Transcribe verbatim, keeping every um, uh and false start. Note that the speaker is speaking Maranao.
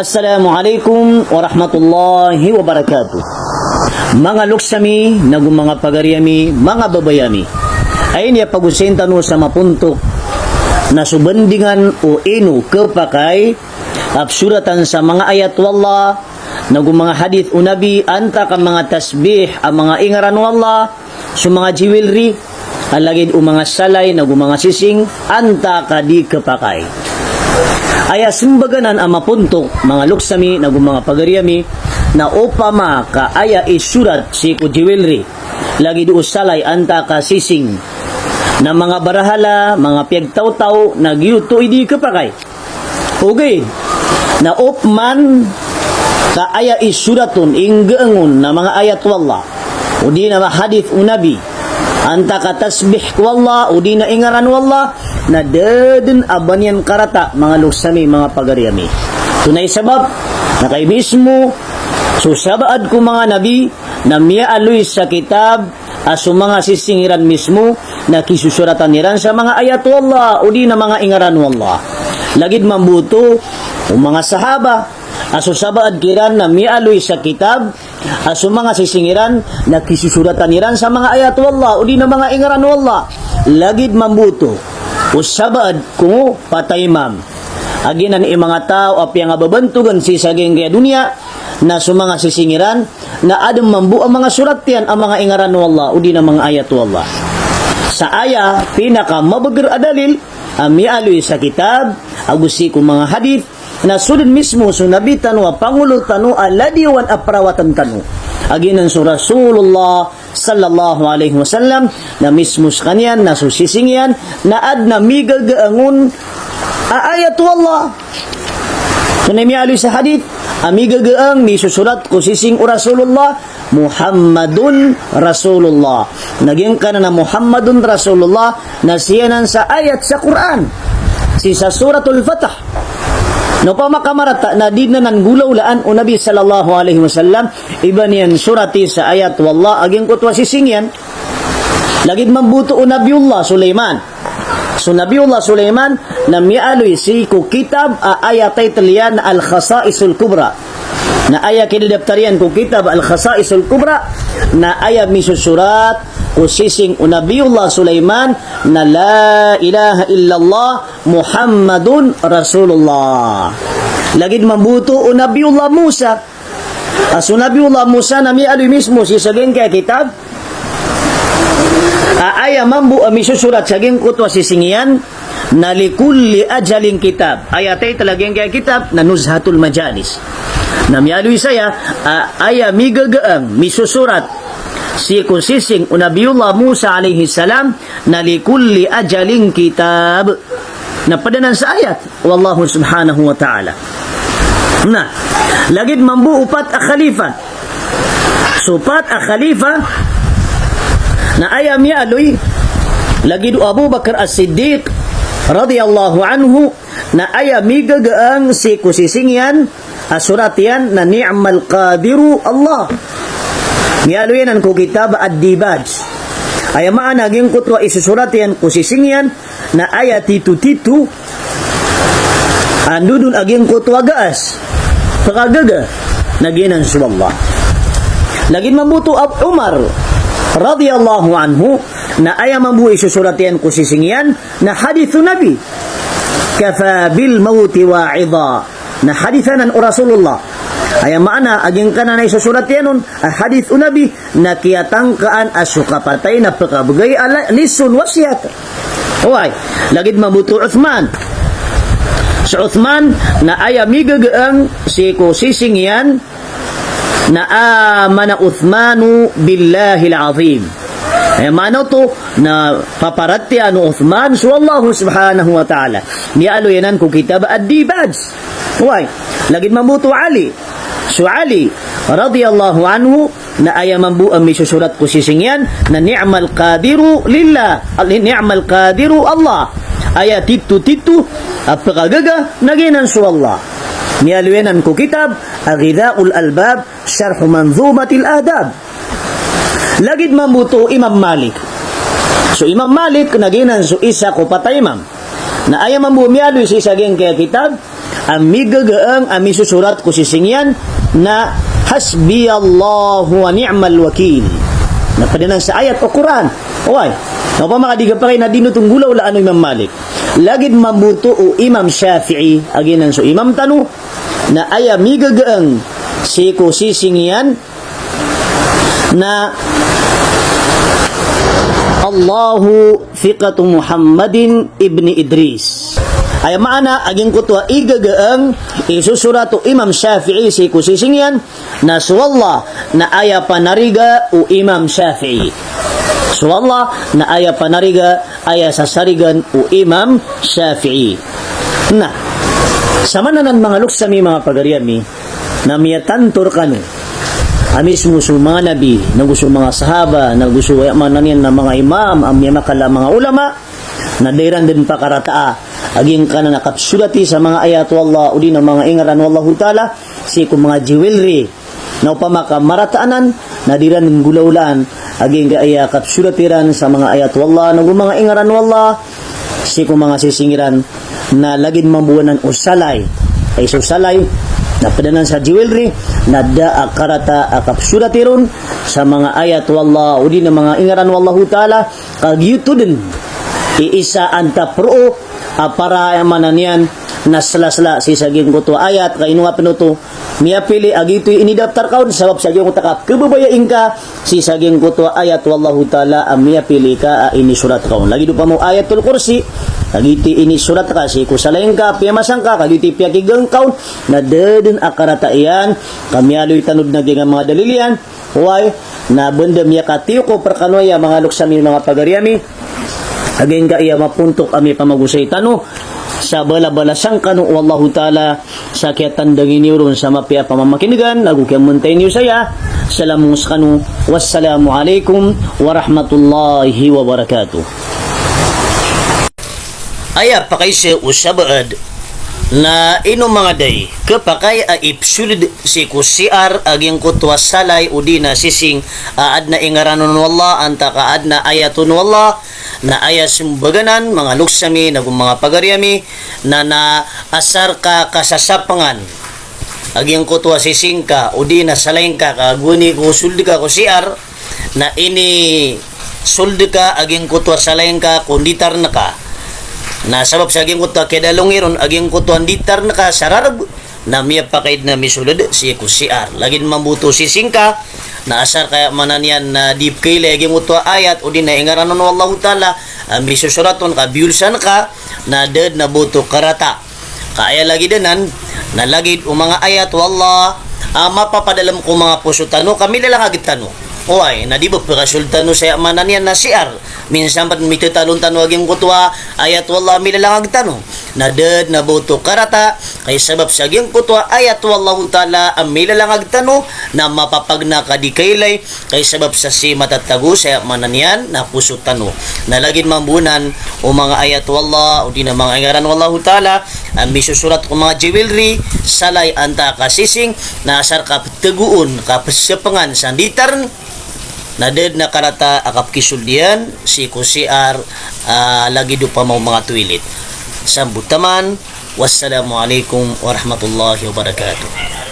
Assalamu alaikum warahmatullahi wabarakatuh. Manga loks ami, nago manga pagari ami, manga babay ami. Aya niyan pagosayin tano sa mapontok na so bandingan o ino kepakay a pesoratan sa manga ayat o Allah, nago manga hadith o Nabi, antaa ka manga tasbih a manga ingaran o Allah, so manga jewelry, a lagid o manga salay, nago manga sising, antaa ka di kepakay. Aya sembagan anan a mapontok, manga loks ami, nago manga pagari ami, na opama ka aya isorat sii ko jewelry, lagid o salay, antaa ka sising, na manga barahala, manga piyagtawtaw, na giyoto i di kepakay. Ogaid na opama ka aya isorat on, inggaang on na manga ayat o Allah, odi na manga hadith o Nabi, antaa ka tasbih ko Allah, odi na ingaran o Allah, na da den a ba niyan karata, manga loks ami, manga pagari ami. Antonaa i sabap? Na kagiya mismo so sabaad ko manga nabi na miyaaloy sa kitab a so manga sising iran mismo na kisosoratan iran sa manga ayat o Allah, odi na manga ingaran o Allah. Lagid mambo oto o manga sahaba a so sabaad kiran na miyaaloy sa kitab a so manga sising iran na kisosoratan iran sa manga ayat o Allah, odi na manga ingaran o Allah. Lagid mambo oto o sabaad ko pataymam a giyanan i manga taw a piyangababantogan sii sa giyangkaya doniya, na so manga sising iran na aden mambo a manga sorat iyan a manga ingaran o Allah, odi na manga ayat o Allah. Sa aya pinakamabeger a dalil a miyaaloy sa kitab ago sii ko manga hadith, na so den mismo so Nabi tano a pangolol tano a ladiyawan a perawatan tano, a giyanan so Rasulullah sallallahu alaihi wasallam, na mismo sekaniyan na so sising iyan na aden a migagaang on a ayat o Allah. Antonaa i miyaaloy sa hadith a migagaang, misosorat ko sising o Rasulullah, Muhammadun Rasulullah. Na giyangkanan a Muhammadun Rasulullah na siyanan sa ayat sa Qur'an, sii sa Suratul Fatah. Na opama ka marata na di den anan golawlaan o Nabi sallallahu alaihi wasallam i ba niyan sorati sa ayat o Allah a giyangkoto a sising iyan. Lagid mambo oto o Nabiyullah Sulaiman. So Nabiyullah Sulaiman na miyaaloy sii ko kitab a aya title iyan Al-Khasaisul Kubra. Na aya kidadaptar iyan ko kitab Al-Khasaisul Kubra na aya misosorat ko sising o Nabiyullah Sulaiman na la ilaha illallah Muhammadun Rasulullah. Lagid mambo oto o Nabiyullah Musa. A so Nabiyullah Musa na miyaaloy mismo sii sa giyangkaya kitab a aya mambo a misosorat sa giyangkoto a sising iyan na likulli ajalin kitab. Aya title a giyangkaya kitab na Nuzhatul Majalis. Na miyaaloy saya a aya migagaang, misosorat sii ko sising o Nabiyullah Musa alayhis salam na likulli ajalin kitab. Na ped anan sa ayat o Allah subhanahu wa ta'ala. Na lagid mambo o pat a khalifa. So pat a khalifa na aya miyaaloy, lagid o Abu Bakar As-Siddiq radiyallahu anhu, na aya migagaang sii ko sising iyan a sorat iyan na ni'mal qadiru Allah. Miyaaloy anan ko kitab Ad-Dibaj. Aya maana a giyangkoto a isosorat iyan ko sising iyan na aya titotito a ndodon a giyangkoto a gaas, pekagaga, na giyanan so Allah. Lagid mambo oto o Umar radiyallahu anhu, na aya mambo a isosorat iyan ko sising iyan na hadith o Nabi. Kafa bil mawti wa'idha. Na hadith anan o Rasulullah. Aya maana a giyangkanan a isosorat iyan on a hadith o Nabi na kiyatangkaan a so kapatay na pekabegay a la-, lesson, wasiyat. Oway, lagid mambo oto o Uthman. So Uthman na aya migagaang sii ko sising iyan na amana Uthmanu billahil azim. Aya maana oto na paparatiyayaan o Uthman so Allah subhanahu wa ta'ala. Miyaaloy anan ko kitab Ad-Dibaj. Oway, lagid mambo oto o Ali. So Ali radiyallahu anhu na aya mambo a misosorat ko sising iyan na ni'mal qadiru lillah, al-, ni'mal qadiru Allah. Aya titotito a pekagaga na giyanan so Allah. Miyaaloy anan ko kitab a Ghidhaul Albab, Sharhu Manzumatil Adab. Lagid mambo oto o Imam Malik. So Imam Malik na giyanan so isa ko pat a imam. Na aya mambo a miyaaloy sii sa giyangkaya kitab a migagaang a misosorat ko sising iyan na hasbiyallahu wa ni'mal wakil. Na pd anan sa ayat o Qur'an. Oway. Na opama ka di kapakay na di oto nggolawlaan o Imam Malik. Lagid mambo oto o Imam Shafi'i, a giyanan so imam tano, na aya migagaang sii ko sising iyan na Allahu thiqatu Muhammadin ibni Idris. Aya maana a giyangkoto a igagaang i sosorat o Imam Shafi'i sii ko sising iyan na so Allah na aya panariga o Imam Shafi'i. So Allah na aya panariga, aya sasarigan o Imam Shafi'i. Na, samanan anan manga loks ami, manga pagari ami, na miyatanto rkano a mismo so manga nabi, nago so manga sahaba, nago so, aya maana niyan na manga imam, a miyamakala a manga ulama, na da iran dn pakarataa a giyangkanan a kapsorati sa manga ayat o Allah, odi na manga ingaran o Allahu Ta'ala, sii ko manga jewelry. Na opama ka marata anan, na di iran nggolawlaan a giyangkaya kapsorati ran sa manga ayat o Allah, nago manga ingaran o Allah, sii ko manga sising iran, na lagid mambo anan o salay. Ay so salay, na pd anan sa jewelry, na da a karata a kapsorati ron sa manga ayat o Allah, odi na manga ingaran o Allahu Ta'ala, ka giyoto dn i isa a antap roo a para, aya maana niyan na slasla sii sa giyangkoto a ayat, ka ino nga pn oto miyapili a giyoto i inidaptar ka on, sabap sa giyangkoto a kapkhababayai ngka sii sa giyangkoto a ayat o Allahu Ta'ala a miyapili ka a inisorat ka on. Lagid opama o Ayatul Kursi, ka giyoto i inisorat ka sii ko salay ngka, piyamasa ngka, ka giyoto i piyakigaan ka on, na da dn a karata iyan, ka miyaaloy tano dn a giyangkai a manga dalil iyan, oway, na banda miyakatiyokop rkano aya, manga loks ami, manga pagari ami, a giyangkaya mapontok a miyapamagosay tano sa balabalasan kano o Allahu Ta'ala sa kiyatandang iyo ron sa mapiya a pamamakin'gan, ago kiyamantayan iyo saya. Salam skano. Wassalamu alaikum warahmatullahi wabarakatuh. Aya pakaiza o sabaad na ino manga day khapakay a ipsold sii ko C R a giyangkoto a salay odi na sising a adn a ingaran on o Allah antaa ka adn a ayat on o Allah, na aya sembagan anan, manga loks ami nago manga pagari ami, na, na asar ka kasasapangan a giyangkoto a sising ka odi na salay ngka ka gowani ko sold ka ko C R, na inisold ka a giyangkoto a salay ngka ko nditarn ka. Na sabap sa giyangkoto a kiyadalongi ron a giyangkoto a nditarn ka sa rarb, na miyapakay dn a misold sii ko C R. Lagid mambo oto sising ka, na asar ka, aya maana niyan na di pkhailay a giyangkoto a ayat odi na ingaran on o Allahu Ta'ala a misosorat on, ka biyolsan ka, na da dn a ba oto karata. Ka aya lagid anan, na lagid o manga ayat o Allah a mapapadalm ko manga poso tano ka milalangag tano. Oway, na di ba pkasold tano sa, aya maana niyan na C R. Minsan pn mitatalon tano a giyangkoto a ayat o Allah a milalangag tano. Na da dn a ba oto karata, ka sabap sa giyangkoto a ayat o Allahu Ta'ala a milalangag tano, na mapapagna ka di khailay, ka sabap sa sii matatago sa, aya maana niyan na poso tano. Na lagid mambo anan o manga ayat o Allah, odi na manga ingaran o Allahu Ta'ala a misosorat ko manga jewelry, salay antaa ka sising, na asar ka ptagoon, ka psapangan sa nditarn, na da dn a karata a kapkisold iyan sii ko C R, a lagid opama o manga toilet. Sambot taman. Wassalamu alaikum warahmatullahi wabarakatuh.